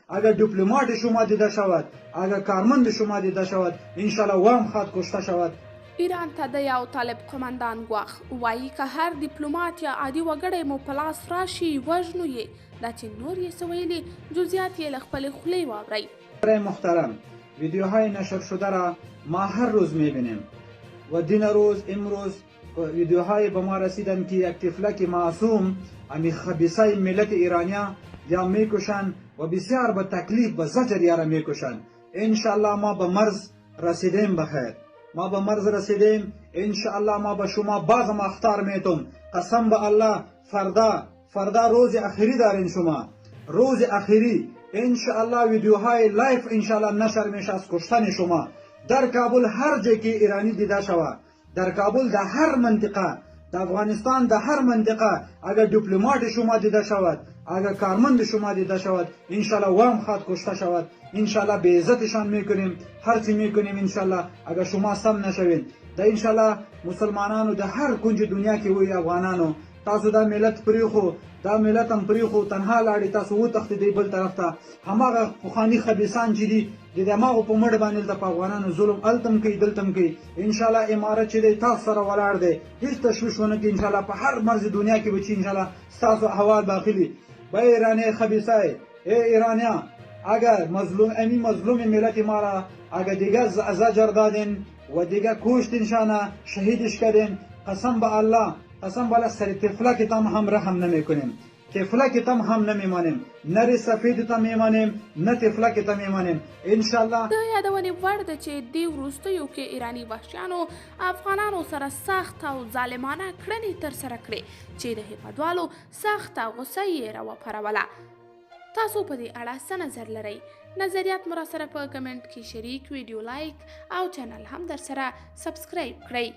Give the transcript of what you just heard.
اگر دیپلمات شما دیده شود، اگر کارمند شما دیده شود، انشالله وام خواد کشته شود. ایران ته د یو طالب قومندان ګواښ، وایي که هر دیپلومات یا عادي وګړی مو په لاس راشي وژنو یې. دا چې نور یې څه ویلي، جزئیات یې له خپلې خولې واورئ. محترم، ویدیوهای نشر شده را ما هر روز میبینیم و دین روز امروز ویدیوهای به ما رسیدن که یک طفلک معصوم امی خبیثه ملت ایرانیا یا میکشن و بسیار به تکلیف به زجر یاره میکشن. انشاءالله ما به مرز رسیدیم، بخیر ما به مرز رسیدیم. انشاءالله ما به شما بازم اخطار میتم. قسم به الله فردا روز اخیری دارین شما، روز اخیری. انشاءالله ویدیوهای live انشاءالله نشر میشه از کشتن شما در کابل. هر جای که ایرانی دیده شود در کابل، در هر منطقه د افغانستان، در هر منطقه، اگر دیپلمات شما دیده شود، اگر کارمند شما دیده شود، انشالله وام خواد کشته شود. انشالله به عزتشان میکنیم، هرچی میکنیم انشالله اگر شما سم نشوین. د انشالله مسلمانانو د هر کنج دنیا کې وي افغانانو، تاسو دا ملت پریخو، دا ملت هم پریخو، تنها لاړې تاسو وتښتېدئ بل طرف ته. هماغه پخواني خبیثان چې دي د دماغو په مټ باندې دلته په افغانانو ظلم هلته هم کوي دلته هم کوي. انشاءالله امارت چې دی تاسو سره ولاړ دی، هیڅ تشویش ونه کوي. انشاءالله په هر مرز دنیا کې به چې انشاءالله ستاسو احوال به اخلي. به ایرانی خبیثای، ای ایرانیا، اگر مظلوم امی مظلوم ملت ما را اگر دیگه زجر دادین و دیگه کشتین شانه شهیدش کردین، قسم به الله، قسم به الله سر طفلک تم هم رحم نمیکنیم، طفلک تم هم نمیمانیم، نه سفید ته میمانیم نه طفلک ته میمانیم انشاءالله. د یادونې وړ ده چې دې وروستیو کې ایراني وحشیانو افغانانو سره سخت او ظالمانه کړنې ترسره کړې چې د هېوادوالو سخته غوسه یې راوپاروله. تاسو په دې اړه څه نظر لرئ؟ نظریات مو راسره په کمنټ کې شریک، ویډیو لایک او چینل هم درسره سبسکرایب کړئ.